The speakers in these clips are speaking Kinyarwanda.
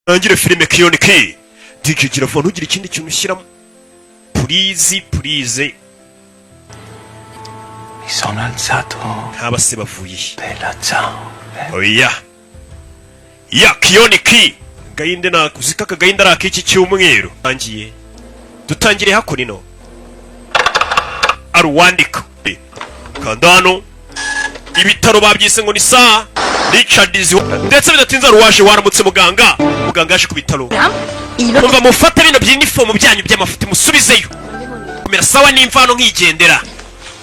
Ntangire filime Kyon Ki. DJ gira vuba, ntugire ikindi kintu ushyiramo, please, please. Mi sono alzato. Ntaba se bavuye he? Bella ciao. Oya ya Kyon Ki gahinde nakuzi ko aka gahinde ari ak'iki cyumweru. Tangiye, dutangire hakuno ari uwandika. Kanda hano, ibitaro babyise ngo ni sa Richards. Ndetse bidatinze hari uwaje. Waramutse muganga? Muganga yaje ku bitaro. Umva, mufate bino by'inifomu byanyu by'amafuti musubizeyo. Kumera sawa n'imvano nkigendera.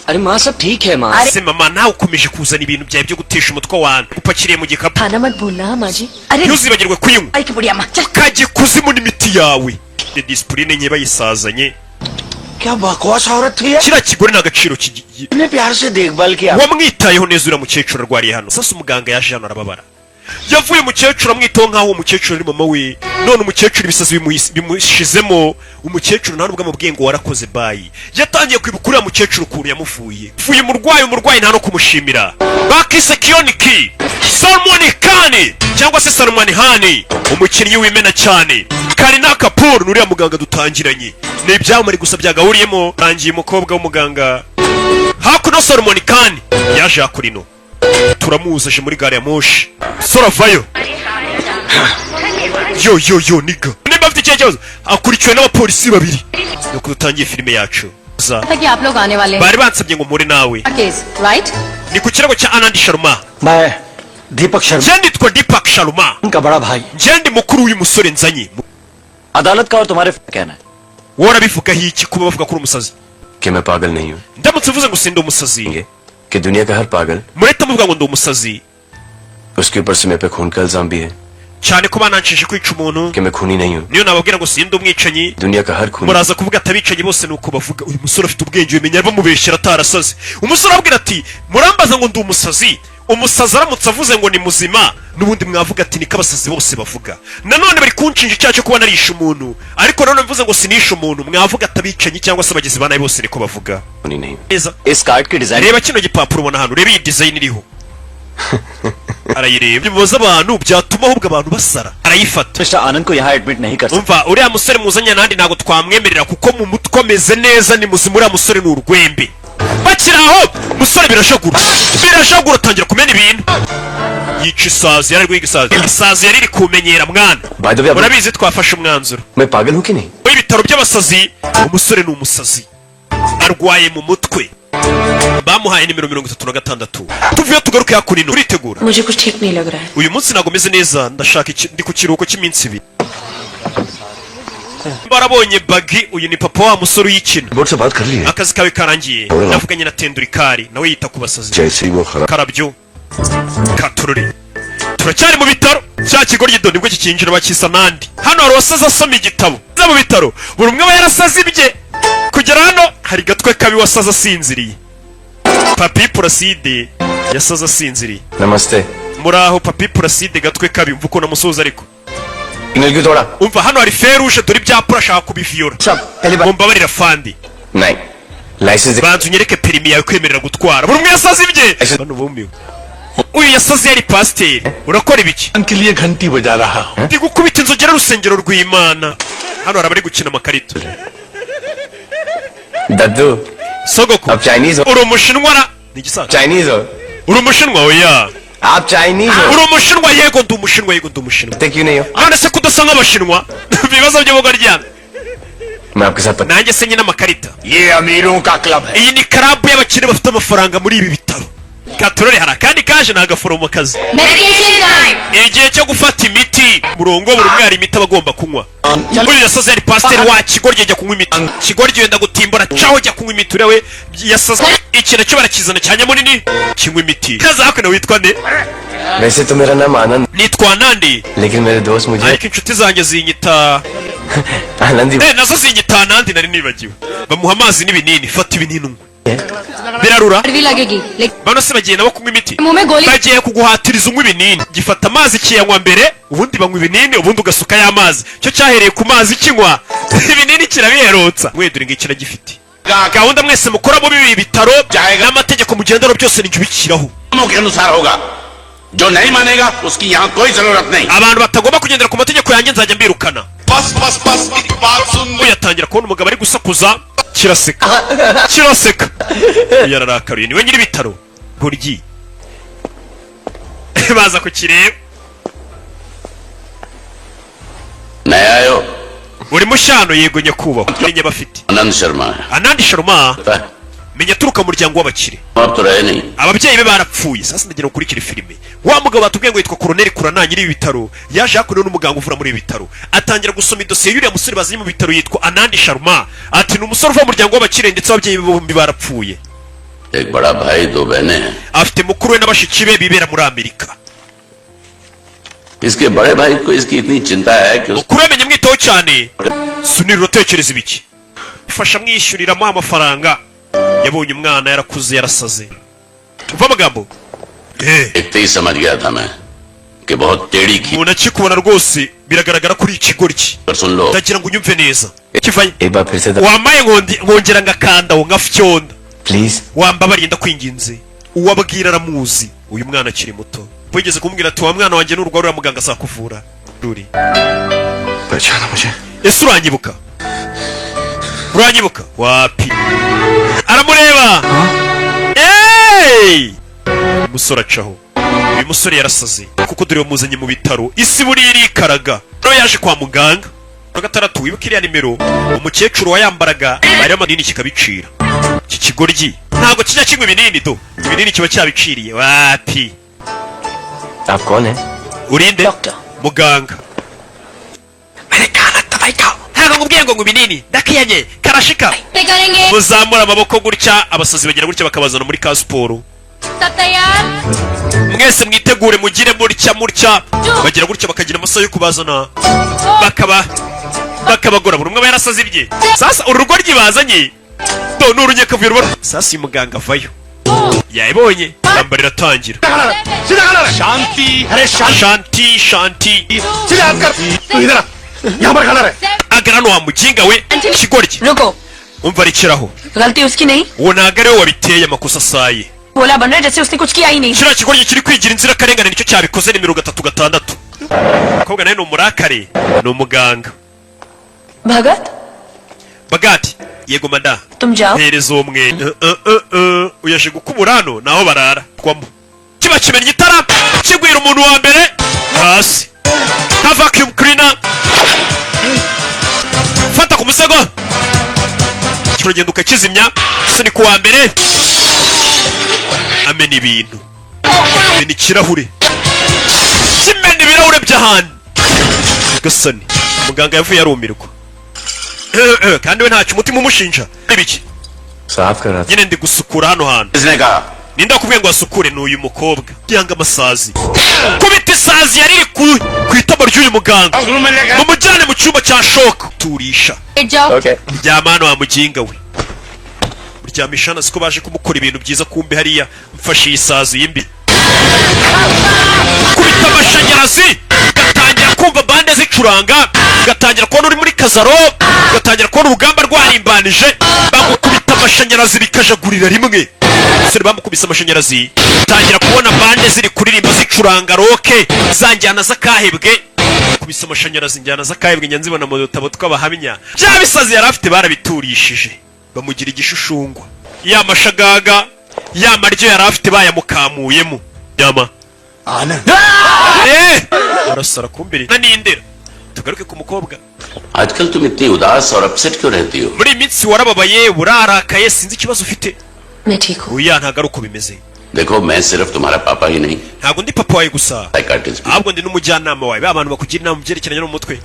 अरे माँ, सब ठीक है माँ। Se mama, nawe ukomeje kuzana ibintu byawe byo gutesha umutwe wanjye. Upakiriye mu gikapu. खाना मत भूलना माँ जी। अरे Ntuzibagirwe kuyinywa. आई की बुढ़िया माँ, चल। Kajya ikuzimu n'imiti yawe. Disipurine nke bayisazanye. क्या बकवास औरत थी यार। Kiriya kigore nta gaciro इतने प्यार से देखभाल किया। Wamwitayeho neza uriya mukecuru arwariye hano. Sasa umuganga yaje hano arababara, yavuye umukecuru amwitaho nk'aho uwo mukecuru ari mama we. None umukecuru ibisazi bimushizemo. Umukecuru nta nubwo amubwiye ngo warakoze, bayi. Yatangiye kwibuka uriya mukecuru ukuntu yamuvuye, vuye umurwayi, umurwayi nta no kumushimira. Bakise Kyon Ki. Salman Khan cyangwa se Salman Khan, umukinnyi w'imena cyane. Kareena Kapoor ni uriya muganga dutangiranye. Ni ibyamamare gusa byagahuriyemo. Rangiye umukobwa w'umuganga hakuno. Salman Khan yaje hakurino, turamuzi, aje muri gare ya moshi. Sora vayo, yo yo yo nigga, nimba afite ikihe kibazo. Akurikiwe n'abapolisi babiri. Nuko dutangiye filime yacu. Za था कि आप लोग आने वाले हैं। Bari bansabye ngo mpure nawe. Case, right? Ni ku kirego cya Anand Sharma. मैं दीपक Sharma Njye nitwa Deepak Sharma का बड़ा भाई। Njye ndi mukuru w'uyu musore nzanye. अदालत का और तुम्हारे कहना है। Wowe urabivugaho iki kuba bavuga ko uri umusazi? कि मैं पागल नहीं हूँ। Ndamutse mvuze ngo sindi umusazi, कि दुनिया का हर पागल murahita muvuga ngo ndi umusazi. उसके ऊपर से मेरे पे खून का इल्जाम भी है Cyane ko bananshije kwica umuntu. कि मैं खूनी नहीं हूँ। Niyo nababwira ngo sindi umwicanyi, दुनिया का हर खूनी muraza kuvuga ati abicanyi bose ni uko bavuga. Uyu musore afite ubwenge, bimenya bamubeshyera atarasaze. Umusore arabwira ati murambaza ngo ndi umusazi, umusazi aramutse avuze ngo ni muzima, n'ubundi mwavuga ati niko abasazi bose bavuga. Nanone bari kunshinja icyaha cyo kuba narishe umuntu, ariko nanone mvuze ngo sinishe umuntu, mwavuga ati abicanyi cyangwa se abagizi ba nabi bose niko bavuga. खूनी नहीं हूँ। Neza. इस कार्ड की design Reba kino gipapuro ubona hano, reba iyi design iriho. Arayireba, bimubaza abantu byatuma ahubwo abantu basara. Arayifata. Mister आनंद को यहाँ admit नहीं कर सकते। Umva, uriya musore muzanye nandi ntabwo twamwemerera kuko mu mutwe ameze neza, ni muzima. Uriya musore ni urwembe. Bakiri aho, musore birashagura, birashagura, atangira kumena ibintu, yica isazi. Yari ari guhiga isazi, isazi yari iri kumenyera mwana. By the way, Urabizi, twafashe umwanzuro मैं पागल हूँ कि नहीं? w'ibitaro by'abasazi. Umusore ni umusazi, arwaye mu mutwe. Bamuhaye nimero 36. Tuvuye tugaruke hakuno, uritegura. मुझे कुछ ठीक नहीं लग रहा है। Uyu munsi ntabwo meze neza, ndashaka ndi ku kiruhuko cy'iminsi 2. Barabonye bagi. Uyu ni papa wa musore uyikina. Board से बात कर ली है। Akazi kawe karangiye, navuganye na Tendurikari, nawe yita ku basazi. जैसे ही वो खराब Karabyo katururi. Turacyari mu bitaro. Cya kigo gido nibwo kikinjira, bakisa nandi. Hano hari uwasaze asoma igitabo. Aza mu bitaro, buri umwe aba yarasaze ibye. Kugera hano hari gatwe kabi wasaze asinziriye. Papi Puraside yasaze asinziriye. नमस्ते। Muraho, Papi Puraside gatwe kabi. Mva ukuntu amusuhuza ariko. Signal क्यों तोड़ा? Umva, hano hari feruje, dore ibyapa, urashaka kubiviyora. सब पहली बार। Mumbabarira fandi. नहीं, licence. Banza unyereke perimi yawe kwemerera gutwara. Buri umwe yasaze ibye. Bano bumiwe. Uyu yasaze yari pasiteri. Urakora ibiki? के लिए घंटी बजा रहा हूँ। Ndi gukubita inzogera urusengero rw'Imana. Hano hari abari gukina amakarita. दद्दू। Sogoko. आप Chinese हो? Uri umushinwa ra? Ni igisaza. Chinese हो? Uri umushinwa? Oya. आप Chinese हो? Uri umushinwa? Yego, ndi umushinwa, yego, ndi umushinwa. क्यों नहीं हो? None se kudasa nk'abashinwa? Ibibazo by'ubugoryana. मैं आपके साथ पता Nanjye se nyine amakarita. ये अमीरों का club है। Iyi ni club y'abakire bafite amafaranga muri ibi bitaro. Katurore, hari akandi kaje, ni agaforomokazi. Medication time. Igihe cyo gufata imiti. Murongo, buri umwe hari imiti aba agomba kunywa. Uyu yasaze yari pasiteri. Wa kigoryi, jya kunywa imiti. Kigoryi, wenda gutimbura, caho, jya kunywa imiti. Uriya we yasaze iki nacyo barakizana cya nyamunini, kinywa imiti. Kaza hakuno, witwa nde? वैसे तो मेरा नाम आनंद Nitwa Nandi, लेकिन मेरे दोस्त मुझे ariko inshuti zanjye zinyita Anandi. Eh, nazo zinyita Nandi, nari nibagiwe. Bamuha amazi n'ibinini. Fata ibinini unywe, birarura. भी लगेगी लेकिन Bano se bagiye nabo kunywa imiti? मुंह में गोली Bagiye kuguhatiriza unywa ibinini. Gifata amazi kiyanywa mbere, ubundi banywa ibinini, ubundi ugasuka ya mazi. Cyo cyahereye ku mazi, kinywa ibinini kirabiherutsa. Mwe dore ngiki kiragifite. Gahunda mwese mukora muri ibi bitaro n'amategeko mugendera byose nijye ubishyiraho. के अनुसार होगा। जो नहीं मानेगा उसकी यहाँ कोई जरूरत नहीं। Abantu batagomba kugendera ku mategeko yanjye nzajya mbirukana. बस बस बस, एक बात सुन लो। Yatangira kubona umugabo ari gusakuza, kiraseka kiraseka, yararakariye. Niwe nyiri ibitaro goryi, baza kukireba. नया आयो? Uri mushyano? Yego nyakubahwa. Menya bafite Anand Sharma है। Anandi Sharma, menya aturuka mu muryango w'abakire. अब तो रहे नहीं। Ababyeyi be barapfuye. Sasa ndagira ngo ukurikire filime. Wa mugabo batubwiye ngo yitwa Koroneri Kurana, nyiri ibi bitaro, yaje hakuno n'umuganga uvura muri ibi bitaro, atangira gusoma idosiye y'uriya musore bazanye mu bitaro yitwa Anandi Sharma. Ati ni umusore uva mu muryango w'abakire, ndetse ababyeyi be bombi barapfuye. एक बड़ा भाई, दो बहनें हैं। Afite mukuru we na bashiki be bibera muri Amerika. इसके बड़े भाई को इसकी इतनी चिंता है कि उस Mukuru we menye mwitaho cyane. Sunira, uratekereza ibiki? Fasha mwishyurira, amuha amafaranga. Yabonye umwana yarakuze, yarasaze. Umva amagambo. देखते ही समझ गया था मैं कि बहुत टेढ़ी खी Umuntu akikubona rwose biragaragara ko uri ikigoryi. पर सुन लो। Ndagira ngo unyumve neza kivayo. एक बार फिर से Wamaye nkongera ngakanda ngo nkafyonda. Please. Wambabariye, ndakwinginze. Uwabwira aramuzi. Uyu mwana akiri muto wigeze kumubwira ati wa mwana wanjye, nurwara uriya muganga azakuvura ruri. पहचाना मुझे? Ese uranyibuka? Uranyibuka? Wapi, aramureba. Hey! Umusore acaho. Uyu musore yarasaze kuko dore bamuzanye mu bitaro, isi buriya irikaraga. Rero yaje kwa muganga wa gatandatu. Wibuke iriya nimero umukecuru wayambaraga bari amanini kikabicira. Iki kigoryi ntabwo kijya kinywa ibinini do, ibinini kiba cyabiciriye. Wapi. आप कौन है? Urinde? Muganga. Ntabwo nkubwiye ngo ibinini, ndakiyanye karashika. करेंगे। Muzamura amaboko gutya, abasazi bagira gutya bakabazana muri ka siporo. सब तैयार? Mwese mwitegure, mugire mutya mutya, bagira gutya bakagira amasaha yo kubazana, bakaba bakabagora. Buri umwe aba yarasaze ibye. Sasa uru rugo ryibazanye do ni urunyakavuyo ruba. Sasa uyu muganga avayo yayibonye, intambara iratangira. शांति, अरे शांति। Shanti shanti. सीधे हाथ कर तू, इधर आ, यहाँ पर खड़ा रहे। Agara hano wa muginga we, kigoryi. रुको। Umva, rekeraho. गलती उसकी नहीं। Uwo ntabwo ari we wabiteye, amakosa asaye. बोला बन रहा है जैसे उसने कुछ किया ही नहीं। Kiriya kigoryi kiri kwigira inzirakarengane, nicyo cyabikoze. Nimero 36. Umukobwa nawe ni umurakare, ni umuganga. Bhagat. Bagati. Yego mada. तुम जाओ। Mpereza uwo mwenda. Uyaje gukubura hano naho barara kwamo. Kiba kimennye itara, kigwira umuntu wa mbere hasi nka vacuum cleaner. Fata ku musego, kiragenda ukakizimya. Sunika uwa mbere, amena ibintu, amena ikirahure, kimena ibirahure by'ahantu gasani. Muganga yavuye arumirwa. Kandi we ntacyo umutima umushinja ibiki. साफ कर रहा था। Nyine ndi gusukura hano hantu. किसने कहा? Ninde wakubwiye ngo wasukure? Ni uyu mukobwa yanga amasazi. Kubita isazi yari iri ku itama ry'uyu muganga. Mumujyane mu cyumba cya shock, turisha. जाओ। Okay. Ryama hano wa muginga we. Uryamisha hano, siko baje kumukora ibintu byiza. Kumbe hariya mfashe iyi sazi y'imbi, kubita amashanyarazi, gatangira kumva bande zicuranga, gatangira kubona uri muri kazaro, gatangira kubona urugamba rwarimbanije. Bagukubita amashanyarazi bikajagurira rimwe. Umusore bamukubise amashanyarazi, tangira kubona bande ziri kuririmba zicuranga rock, za njyana z'akahebwe. Kubise amashanyarazi, injyana z'akahebwe njya nzibona mu dutabo tw'abahamya. Bya bisazi yari afite barabiturishije, bamugira igishushungwa. Ya mashagaga, ya maryo yari afite bayamukamuyemo yama. Anand. Eh! Arasara kumbere na nindera. Tugaruke ku mukobwa. आजकल तुम इतनी उदास और अपसेट क्यों रहती हो? Muri iyi minsi warababaye, urarakaye, sinzi ikibazo ufite. मैं ठीक हूँ। Oya, ntabwo ari uko bimeze. देखो, मैं सिर्फ तुम्हारा पापा ही नहीं, Ntabwo ndi papa wawe gusa, psychiatrist भी। Ahubwo ndi n'umujyanama wawe, ba bantu bakugira inama mu byerekeranye no mu mutwe.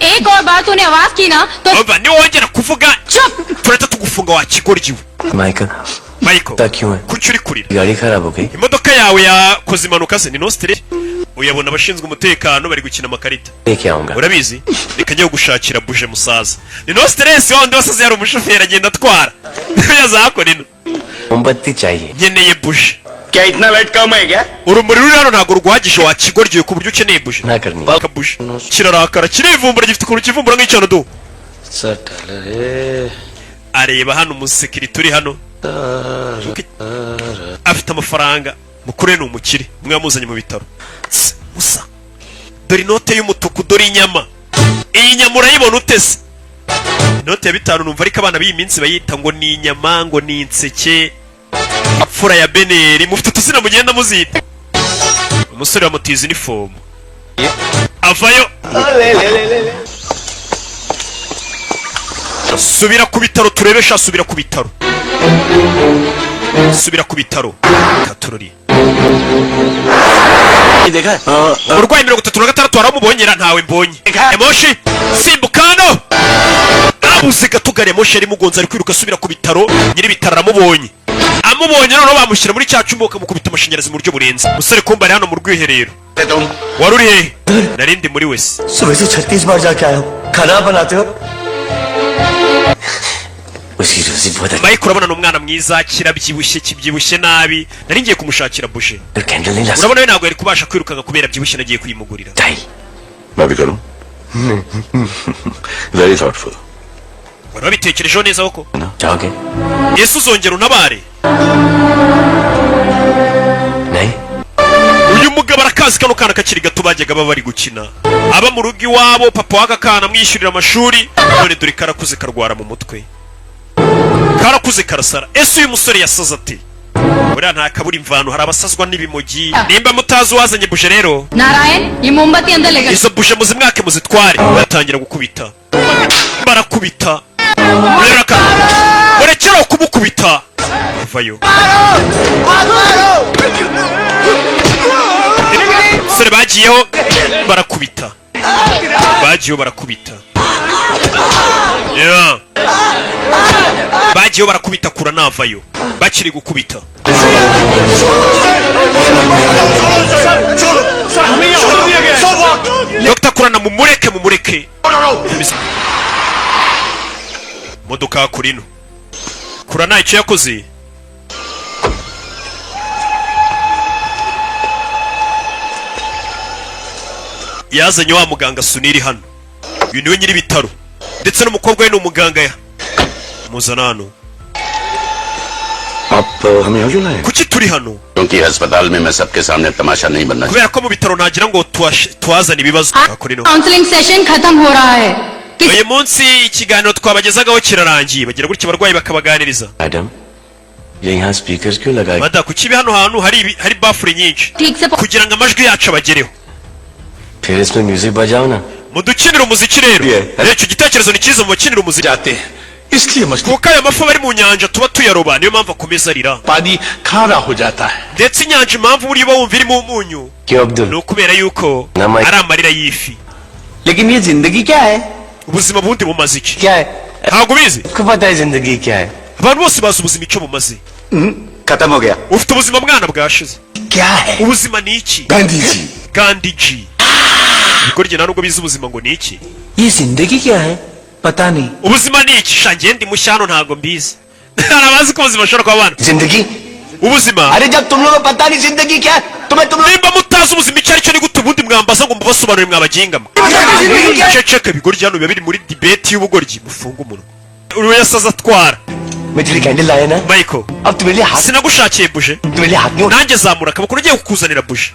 एक और बार तूने आवाज की ना तो Umva, niwongera kuvuga चुप। Turahita tugufunga wa kigoryi we. Michael. Michael. क्यों है? Kuki uri kurira? गाड़ी खराब हो गई? Imodoka yawe yakoze impanuka se? Ni nostre. Uyabona abashinzwe umutekano bari gukina amakarita. लेके आऊंगा। Urabizi, reka njye gushakira buje musaza. Ni no stress, wa wundi wasaze yari umushoferi, agenda atwara yazakora ino. मोमबत्ती चाहिए। Nkeneye buje. क्या इतना लाइट कम है क्या? Urumuri ruri hano ntabwo ruguhagije wa kigoryi, ku buryo ukeneye buje. ना करनी। Kabuje kirarakara, kirivumbura, gifite ukuntu kivumbura nk'icyana du. Areba hano, umusekirite uri hano afite amafaranga. Mukuru we ni umukire, umwe yamuzanye mu bitaro. Tse, musa, dore inote y'umutuku, dore inyama. Iyi nyama urayibona utese inote ya 5. Numva ariko abana b'iyi minsi bayita ngo ni inyama, ngo ni inseke, imfura ya beneri. Mufite utuzina mugenda muzita. Umusore bamutiza inifomu avayo. Subira ku bitaro turebe sha, subira ku bitaro, subira ku bitaro katurori. देखा? Umurwayi 36 waramubonyera? Ntawe mbonye. Emoshi, simbuka hano. Abuze gato gari ya moshi yari imugonze. Ari kwiruka asubira ku bitaro. Nyiri ibitaro aramubonye. Amubonye noneho bamushyira muri cya cyumba, bakamukubita amashanyarazi mu buryo burenze. Umusore kumba ari hano mu rwiherero. Wari uri hehe? Narindi muri wese. सुबह से 36 बार जाके आया हूँ। खाना बनाते हो? उसकी रोजी बहुत अच्छी। Mike, urabona ni umwana mwiza, kirabyibushye, kibyibushye nabi. Nari ngiye kumushakira buje. Candle नहीं ला Urabona we ntabwo yari kubasha kwirukanka kubera abyibushye. Nagiye kuyimugurira. सकता ही। मैं भी करूं? Very thoughtful. Wari wabitekerejeho neza koko. ना जाओगे? Ese uzongera untabare? नहीं। Uyu mugabo arakazi kano kana kakiri gato, bajyaga baba bari gukina, aba mu rugo iwabo, papa w'aka kana amwishyurira amashuri. None dore karakuze, karwara mu mutwe, karakuze karasara. Ese uyu musore yasaze ate? Buriya nta kabura imvano, hari abasazwa n'ibimogi. Nimba mutazi uwazanye buje rero, Narayan, ये मोमबत्ती अंदर लेकर izo buje muzimwake muzitware. Batangira gukubita, barakubita. Rero murekeraho kumukubita, vayo. Sore bagiyeho barakubita, bagiyeho barakubita. Yeah. Bagiyeho barakubita, kura navayo bakiri gukubita. Dr. Kurana, mumureke, mumureke. Modoka kurino Kurana icyo yakoze. Yazanye wa muganga Suniri hano. Uyu niwe nyiri ibitaro, ndetse n'umukobwa we ni umuganga. Ya muzana hano. आप हम यहाँ क्यों लाए? Kuki turi hano? क्योंकि अस्पताल में मैं सबके सामने तमाशा नहीं बनना। Kubera ko mu bitaro nagira ngo tuhazane ibibazo kurino. Counselling session खत्म हो रहा है। किस Uyu munsi ikiganiro twabagezagaho kirarangiye. Bagira gutya abarwayi bakabaganiriza. Madam, ये यहाँ speaker क्यों लगाए? Mada, kuki ibi hano hantu hari hari bafure nyinshi? ठीक से Kugira ngo amajwi yacu abagereho. फिर इसमें music बजाओ ना। Mudukinire umuziki rero. Yeah. Rero icyo gitekerezo ni cyiza, mubakinire umuziki. जाते हैं, इसलिए मछली Kuko aya mafi aba ari mu nyanja tuba tuyaroba, niyo mpamvu akomeza arira. पानी खारा हो जाता है। Ndetse inyanja impamvu buriya uba wumva irimo umunyu क्यों Abdul? ni ukubera yuko Nama- ari amarira y'ifi. लेकिन ये जिंदगी क्या है? Ubuzima bundi bumaze iki? क्या है? Ntabwo ubizi. आपको पता है जिंदगी क्या है? Abantu bose bazi ubuzima icyo bumaze. खत्म हो गया। Ufite ubuzima mwana, bwashize. क्या है? Ubuzima ni iki? Gandhi ji. Gandhi ji, ibigoryi nta nubwo bizi ubuzima ngo ni iki. ये जिंदगी क्या है? पता नहीं। Ubuzima ni iki? Sha, njye ndi mushya hano, ntabwo mbizi. Hari abazi ko ubuzima bashobora kuba abana. जिंदगी? Ubuzima. अरे जब तुम लोगों को पता नहीं जिंदगी क्या है, तुम्हें तुम लोग Nimba mutazi ubuzima icyo ari cyo, ni gute ubundi mwambaza ngo mubasobanurire? Mwabaginga mwe, ceceka. Ibigoryi hano biba biri muri debate y'ubugoryi, mufunge umunwa. Uriya yasaze atwara. मेरे candle लाए ना? Michael, अब तुम्हें लिए हाथ sinagushakiye buje? तुम्हें लिए हाथ नहीं उठा। Nanjye zamura akaboko, ugiye kukuzanira buje.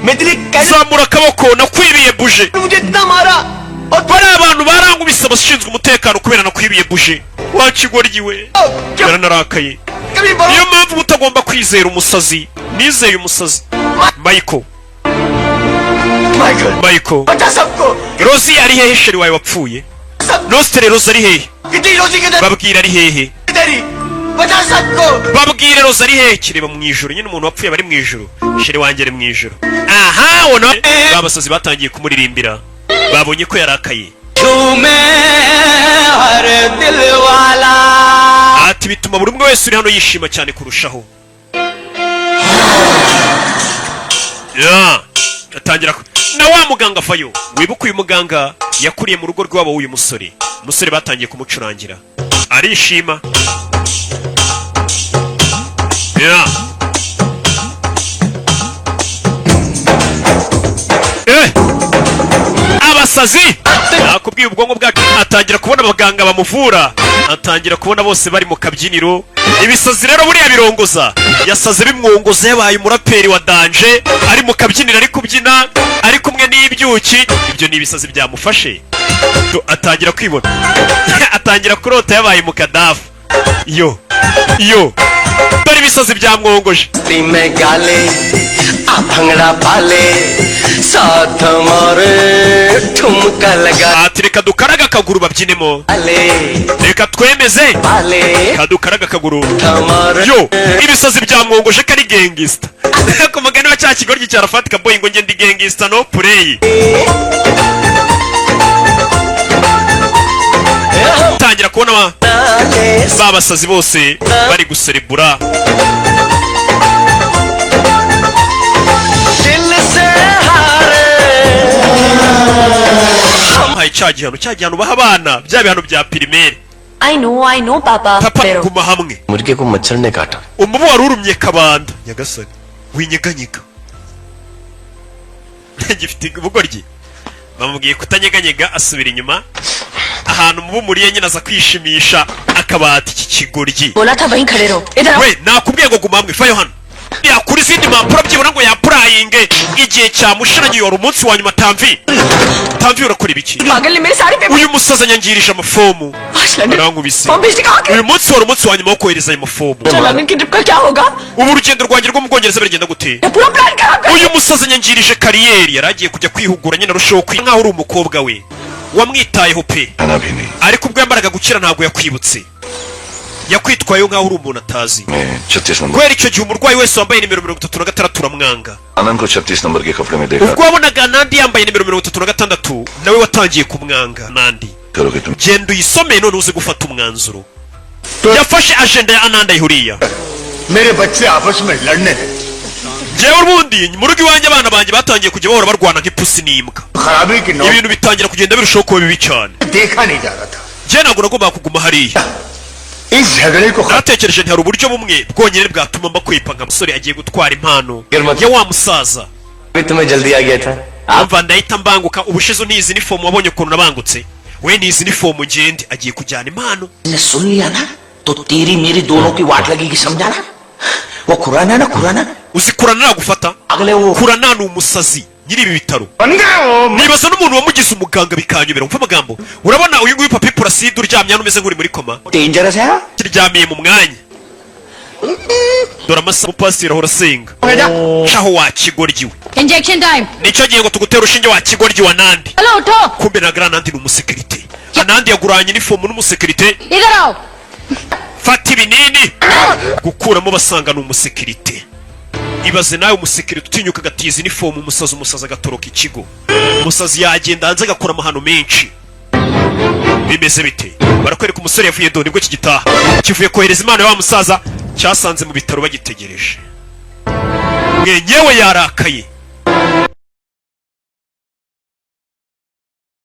मेरे लिए candle. Zamura akaboko, nakwibiye buje. मुझे इतना मारा और Bariya abantu barangubise abashinzwe umutekano kubera nakwibiye buje, wa kigoryi we. Yaranarakaye. कभी बड़ो Niyo mpamvu mutagomba kwizera umusazi. Nizeye umusazi Michael. Michael, Michael, बचा सबको। Rosi ari hehe? Chéri wawe wapfuye Nostre, Rosi ari hehe? कितनी रोजी किधर Babwira ari hehe. तेरी, बचा सबको। Babwire Rosi ari hehe. Kireba mu ijuru nyine, umuntu wapfuye bari mu ijuru. Chéri wanjye ari mu ijuru. Aha ubona ba basazi batangiye kumuririmbira, babonye ko yarakaye. Ati bituma buri umwe wese uri hano yishima cyane kurushaho. Ya, atangira na wa muganga avayo. Wibuke uyu muganga yakuriye mu rugo rw'iwabo w'uyu musore. Umusore batangiye kumucurangira arishima. Ya. Eh! Umusazi nakubwiye, ubwonko bwacu atangira kubona abaganga bamuvura, atangira kubona bose bari mu kabyiniro. Ibisazi rero buriya birongoza. Yasaze bimwongoza, yabaye umuraperi wa danger, ari mu kabyiniro, ari kubyina, ari kumwe n'ibyuki. Ibyo ni ibisazi byamufashe. Atangira kwibona, atangira kurota yabaye mu kadafu. Yo yo, dore ibisazi byamwongoje. में गाले आ भंगड़ा पाले साथ हमारे ठुमका लगा Ati reka dukaraga akaguru babyinemo. ले Reka twemeze. पाले Kadukaraga akaguru. हमारे Yo, ibisazi byamwongoje ko ari gangster. Ku mugani wa cya kigoryi cya Rafati Kaboyi ngo nge ndi gangster no play. Tangira kubona ba basazi bose bari guserebura. दिल से हारे Bamuhaye cya gihano, cya gihano baha abana, bya bihano bya primaire. I know, I know papa. Papa, guma hamwe. मुर्गे को मच्छर ने काटा। Umubu wari urumye kabanda. Nyagasani, winyeganyega gifite ubugoryi. Bamubwiye kutanyeganyega, asubira inyuma ahantu umubu muriye nyine, aza kwishimisha akabati. Iki kigoryi. बोला था वहीं खड़े रहो, इधर आओ। We, nakubwiye ngo guma hamwe, vayo hano. Yakura izindi mpapuro byibura ngo yapurayinge, igihe cyamushiranye, wari umunsi wa nyuma. Tamvi, Tamvi, urakora ibiki? पागल ने मेरे सारे paper Uyu musazi anyangirije amafomu. आज London Arankubise. Form भेजने कहाँ Uyu munsi wari umunsi wa nyuma wo kohereza ayo mafomu. London की trip का क्या होगा? Ubu urugendo rwanjye rwo mu Bwongereza biragenda gute? ये पूरा plan खराब कर Uyu musazi anyangirije career. Yari agiye kujya kwihugura nyine arushaho kwiga, nkaho uri umukobwa we wamwitayeho pe. खाना भी नहीं। Ariko ubwo yamaraga gukira ntabwo yakwibutse, yakwitwayeho nkaho uri umuntu atazi. मैं 36 number Kubera icyo gihe umurwayi wese wambaye nimero 36 uramwanga. आनंद को 36 नंबर के कपड़े में देखा Ubwo wabonaga Nandi yambaye nimero 36, nawe watangiye kumwanga Nandi. करोगे तुम। Genda uyisome none uze gufata umwanzuro. Yafashe agenda ya Ananda ihuriya. मेरे बच्चे आपस में लड़ने लगे। Njyewe ubundi mu rugo iwanjye abana banjye batangiye kujya bahora barwana nk'ipusi n'imbwa. खराबी की नौबत Ibintu bitangira kugenda birushaho kuba bibi cyane. देखा नहीं जा रहा था। Njyewe ntabwo nagombaga kuguma hariya. इस झगड़े को खत्म Natekereje nti hari uburyo bumwe bwonyine bwatuma mbakwepa nka musore agiye gutwara impano ya wa musaza. अभी तुम्हें जल्दी आ गया था। Umva, ndahita mbanguka. Ubushize unizi nifomu, wabonye ukuntu nabangutse. We nizi nifomu, ngende, agiye kujyana impano. ने सुन लिया ना तो तेरी मेरी दोनों की वाट लगेगी, समझा ना? वो खुराना ना, खुराना। Uzi Kurana nagufata. अगले वो Kurana ni umusazi nyiri ibi bitaro. बन गए वो। Nibaza n'umuntu wamugize umuganga bikanyobera. Umva amagambo, urabona uyu nguyu papi Puraside uryamye hano umeze nk'uri muri coma, dangerous है। kiryamiye mu mwanya. Dore amasaha, umupasiteri ahora asenga. Caho wa kigoryi we. Injection time. Nicyo gihe ngo tugutere urushinge wa kigoryi wa Nandi. चलो उठो। Kumbe ntabwo ari Anandi, ni umusekirite. Anandi yaguranye inifomu n'umusekirite. इधर आओ। Fata ibinini. Gukuramo basanga ni umusekirite. Ibaze nawe umusekirite utinyuka agatiza inifomu umusazi, umusazi agatoroka ikigo. Umusazi yagenda hanze agakora amahano menshi. Bimeze bite? Barakwereka umusore yavuye do, nibwo kigitaha, kivuye kohereza impano ya wa musaza cyasanze mu bitaro bagitegereje. Mwenyewe yarakaye.